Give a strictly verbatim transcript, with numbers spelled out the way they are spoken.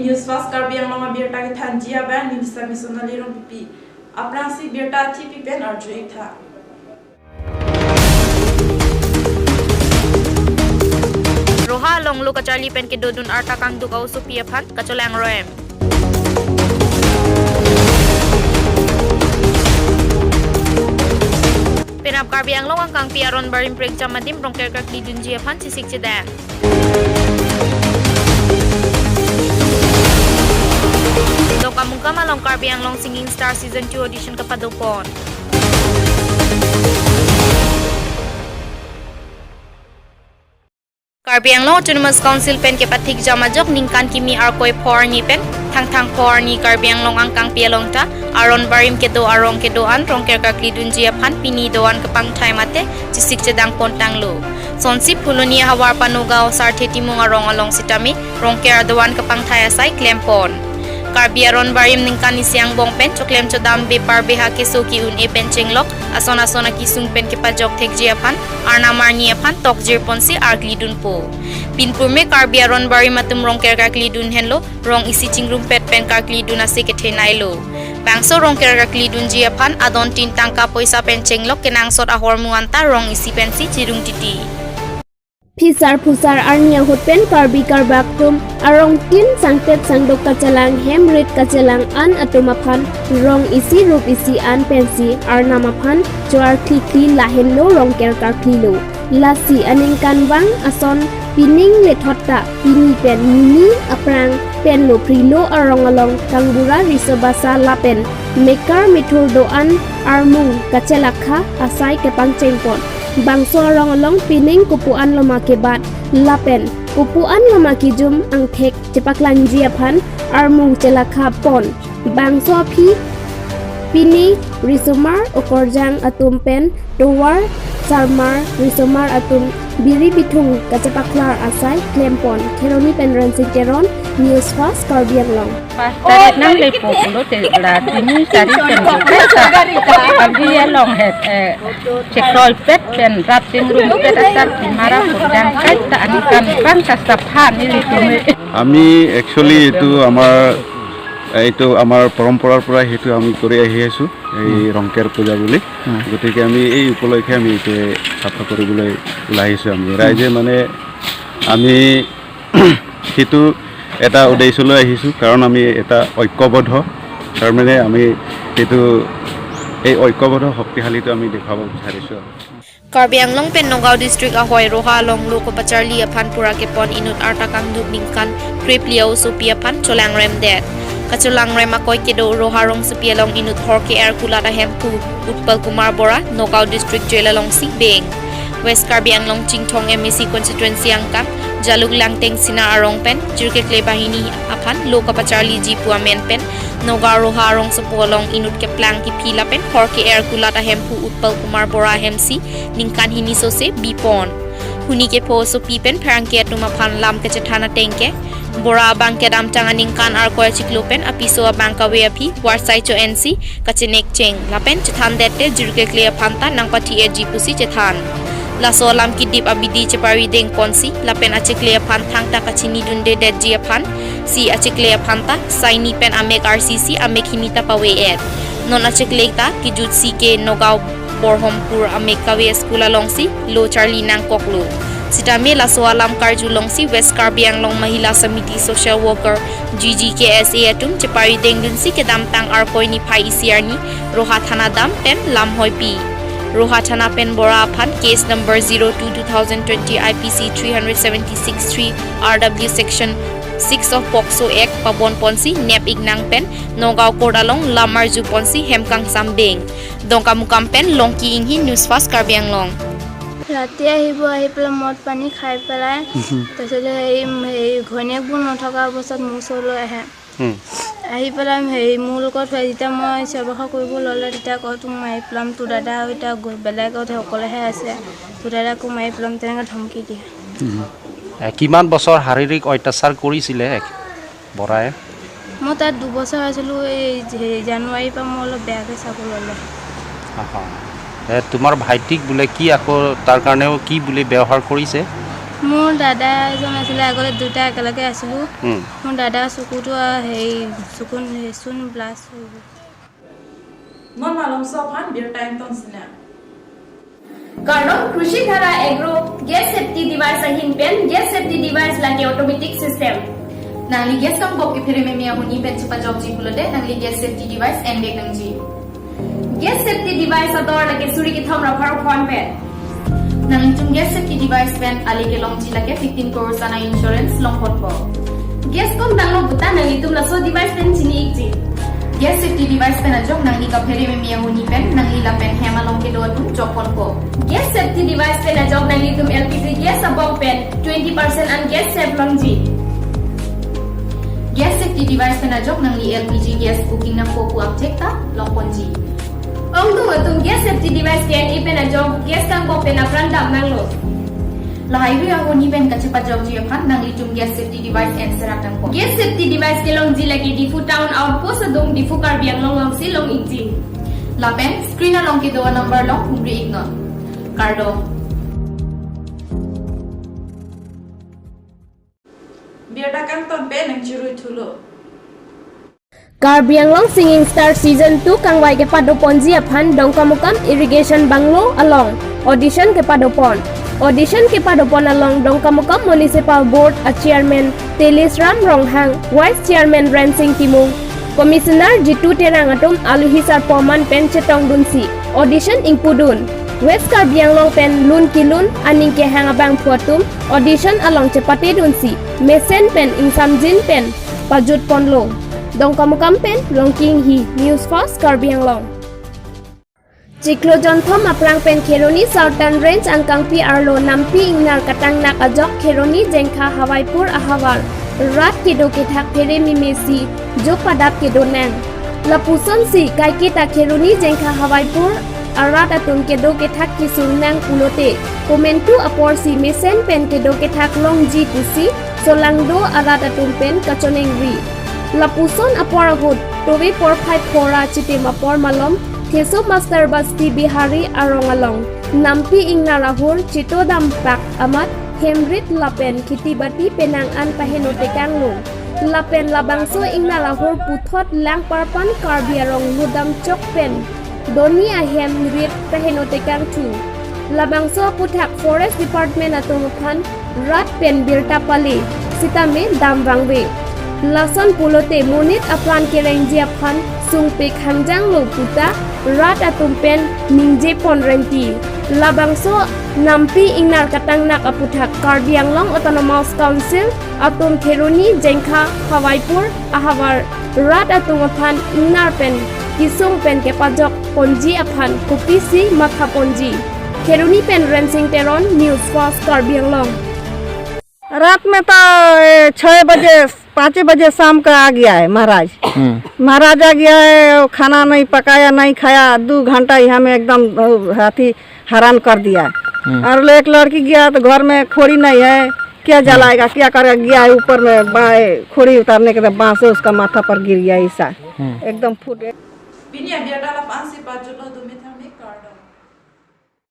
News Fast Karbi Anglong abirta kethanji abang neli Sami Sonali Rongpipi. Aphrangsi birta athipi pen arju-ik tha. Roha along lo kacharli pen kedodun arta kangduk a-osopi aphan kacholangrem. Penap Karbi Anglong angkangpi aron barim prekjam adim rongker karkli dunji aphan chesik chedang. Dongkamukam along Karbi Anglong Singing Star Season two audition kapadopon. Karbi Anglong Autonomous Council pen kepathik jam ajok ningkan kimi Arkoi pho arni pen Thangthang pho arni Karbi Anglong angkangpi along ta aron barim kedo arong kedo-an rongker karkli dunji aphan pini do-an kepangthai mate chesik chedang pontanglo. Sonsi Phuloni ahavar pen Nagaon Sarthe Timung arong along sitame rongker do-an kepangthai asai klempon. Karbi aron barim ningkan isi angbong pen choklem chodam bepar beha keso ki-un-e pen chenglok ason ason akisung pen kepajok thekji aphan arnam arni aphan tokjir ponsi arkli dunpo. Pinpurme Karbi aron barim atum rongker karkli dun henlo rong isi chingrumpet pen karkli dun ase kethenei lo. Bangso rongker karkli dunji aphan adon tin tangka poisa pen chenglok kenangsot ahormu anta rong isi pensi chirung titi. Phisar phusar arni ahut pen Karbi Karbak atum arong tin sangtet sangdok kachelang hem rit kachelang an atum aphan rong isi rup isi an pensi arnam aphan choarkli kli lahenlo rongker karklilo. Lasi aningkanvang ason pining lethot ta pini pen nini aphrang pen lo prilo arong along kangbura riso basa lapen mekar methur do-an armung kachelakha asai kepangchengpon. Bangso arong along pining kopu-an loma kebat lapen kopu-an loma kijum angthek chepaklangji aphan armung chelakha pon. Bangso aphi pini risomar okorjang atum pen tovar sarmar risomar atum biri bithung kachepaklar asai klempon. Kheroni pen Rensing Teron, News Fast Karbi Anglong. Pas tarik nang lepo pulote la tini tarik pen Karbi along het, eh, chekroi pet pen rat chingrum pet asar kimara pudang kai ta aningkanvang ta saphan ili tumi. আমি একচুৱেলি এইটো আমাৰ, এইটো আমাৰ পৰম্পৰাৰ পৰা সেইটো আমি কৰি আহি আছোঁ, এই উম। ৰংকেৰ পূজা বুলি। উম। গতিকে আমি এই উপলক্ষে আমি এইটোৱে চাফা কৰিবলৈ ওলাই আহিছোঁ। আমি ৰাইজে মানে আমি সেইটো এটা উদ্দেশ্য লৈ আহিছোঁ, কাৰণ আমি এটা ঐক্যবদ্ধ, তাৰমানে আমি সেইটো এই ঐক্যবদ্ধ শক্তিশালীটো আমি দেখুৱাব বিচাৰিছোঁ আৰু। Karbi Anglong pen Nagaon District ahoi Roha along lo kepacharli aphan pura kepon inut arta kangduk ningkan krepli a-osopi aphan cholangremdet. Kacholangrem akoi kedo Roha rongsopi along inut hor ke-er kulat ahemphu Utpal Kumar Bora, Nagaon District Jail alongsi beng. West Karbi Anglong Chinthong M A C constituency angkang Jaluk Langteng Sina arong pen jirkekle banghini aphan lo kapacharliji pu amen pen Nagaon Roha arongsopo along inut keplang kiphi lapen hor ke-er kulat ahemphu Utpal Kumar Bora ahemsi ningkan hini sose bipon. Huni kepho osopi pen pherangke atum aphan lam kachethan ateng ke Bora abang kedamtang aningkan Arkoi achiklo pen apiso abang kave aphi varsai cho-ensi kachenek cheng lapen chethan dette jirkekle aphan ta nangpathi-etji pusi chethan. Laso alam kedip abidi cheparideng ponsi lapen achikle aphan thangta kachinidundedetji aphansi achikle aphan ta saini pen amek arsisi amek hini ta pave-et. Non achikle ta kejutsi ke Nagaon Borhompur amek kave school alongsi lo charli nangkoklo. Sitame laso alam karju alongsi West Karbi Anglong Mahila Samiti Social Worker G G K S A atum cheparidengdunsi kedamtang Arkoi niphai isi arni Roha Thana dam pen lamhoipi. Roha Thana pen Bora aphan case number zero two two thousand twenty I P C three hundred seventy-six three R W section six of POCSO Act pabon ponsi nep-ik nang pen Nagaon Court along lam arju ponsi hem kangsam beng. Dongkamukam pen Longki Inghi, News Fast Karbi Anglong. ৰাতি আহিব, আহি পেলাই মদ পানী খাই পেলাই, তাৰপিছতে এই, এই ঘৈণীয়েকবোৰ নথকা অৱস্থাত মোৰ ওচৰলৈ আহে। হুম। আহি পেলাই হেৰি মোৰ লগত হয়, যেতিয়া মই চিঞৰ বাখৰ কৰিব ল'লে, তেতিয়া কয়, "তোক মাৰি পেলাম, তোৰ দাদা এতিয়া গ-, বেলেগত অকলেহে আছে, তোৰ দাদাকো মাৰি পেলাম", তেনেকৈ ধমকি দিয়ে। হুম। এ, কিমান বছৰ শাৰীৰিক অত্যাচাৰ কৰিছিলে? বৰাই? মই তাত দুবছৰ আছিলোঁ, এই যে জানুৱাৰীৰ পৰা মই অলপ বেয়াকৈ চাব ল'লে। আহা। এ, তোমাৰ ভাইটিক বোলে কি আকৌ তাৰ কাৰণেও কি বুলি ব্যৱহাৰ কৰিছে? মোৰ দাদা এজন আছিলে, আগতে দুটা একেলগে আছিলো। উম। মোৰ দাদা চকুটো, আ, হেৰি, চকু, চকুন ব্লাষ্ট হৈ গ'ল। Non malomso aphan birta ingtong sinang. Kardom, Krushi Dhara Agro gas safety device ahin pen, gas safety device lake automatic system. Nangli gas kangbok kephere meme ahuni pen chepajokji pulote, nangli gas safety device envek nangji. Gas safety device ador lake suri kethom ra pharo phongo pen. Nanglitum gas safety device pen ale kelongji lake fifteen crores ana insurance longponpo. Gas kongdanglo puta nanglitum laso device pen chini-ikji. Gas safety device pen ajok nangli kaphere meme ahuni pen nangli lapen hem along kedo atum jokponpo. Gas safety device pen ajok nanglitum L P G gas abong pen twenty percent an gas save longji. Gas safety device pen ajok nangli L P G gas booking nangpo pu abjek ta longponji. Ongdung atum gas safety device ke-en-e pen ajok gas kangbok pen apran damnanglo. Lahai hui ahuni pen kachepajokji aphan nanglitum gas safety device enserak nangpo. Gas safety device kelongji lake Diphu Town Outpost adung Diphu Karbi Anglong alongsi long-ikji. Lapen screen along kedo number along humri-iknon. Birta kangton pen nangchirui thulo. Karbi Anglong Singing Star Season two kangvai kepadoponji aphan Dongkamukam Irrigation Bungalow along audition kepadopon. Audition kepadopon along Dongkamukam Municipal Board a Chairman Telis Ram Ronghang, Vice Chairman Rensing Timung, Commissioner Jitu Terang atum aluhi sarpo aman pen chetongdunsi audition ingpudun. West Karbi Anglong pen lun kelun aning kehang abangphu atum audition along chepatedunsi mesen pen ingsamjin pen pajutponlo. Dongkamukam pen Rongki Inghi, News Fast Karbi Anglong. Chiklo jonthom aphrang pen Kheroni Southern Range angkangpi arlo nampi ingnar katangnak ajok Kheroni Jengkha Hawaipur ahavar rat kedo kethak phere meme si jo padap kedonang. Lapusonsi kaiketa Kheroni Jengkha Hawaipur arat atum kedo kethak kesung nang pulote komantu aporsi mesen pen kedo kethak longji pusi solangdo arat atum pen kachoningri. Lapuson apor ahut tove porphai phora chitim apor malom Theso Master Basti Bihari arong along nampi ingnar ahur chitodampak amat hemrit lapen kheti bati penang an paheno tekanglo. Lapen labangso ingnar ahur puthot lang parpan Karbi arong ludam chok pen doni ahem rit paheno tekangthu. Labangso aputhak Forest Department atum aphan rat pen birta pale sitame dam vangve. Lason pulote monit apran kerengji aphan sungpik hangjanglo puta rat atum pen ningjepon renti. Labangso nampi ingnar katangnak aputhak Karbi Anglong Autonomous Council atum Kheroni Jengkha Hawaipur ahavar rat atum aphan ingnar pen kesung pen kepajokponji aphan kopisi mathaponji. Kheroni pen Rensing Teron, News Fast Karbi Anglong. रात में तो, ए, छह बजे, पाँच बजे शाम का आ गया है महाराज। हम्म। महाराज आ गया है, वो खाना नहीं पकाया, नहीं खाया, दो घंटा यहाँ में एकदम, अ, हाथी हैरान कर दिया। हम्म। और एक लड़की गया तो घर में खोड़ी नहीं है, क्या हम्म। जलाएगा, क्या करेगा? गया है ऊपर में, बा-, खोड़ी उतारने के बाद बांस उसका माथा पर गिर गया ऐसा। हम्म। एकदम फूट गया। Pini abirta lapu-ansi pajutlo, dumi thang.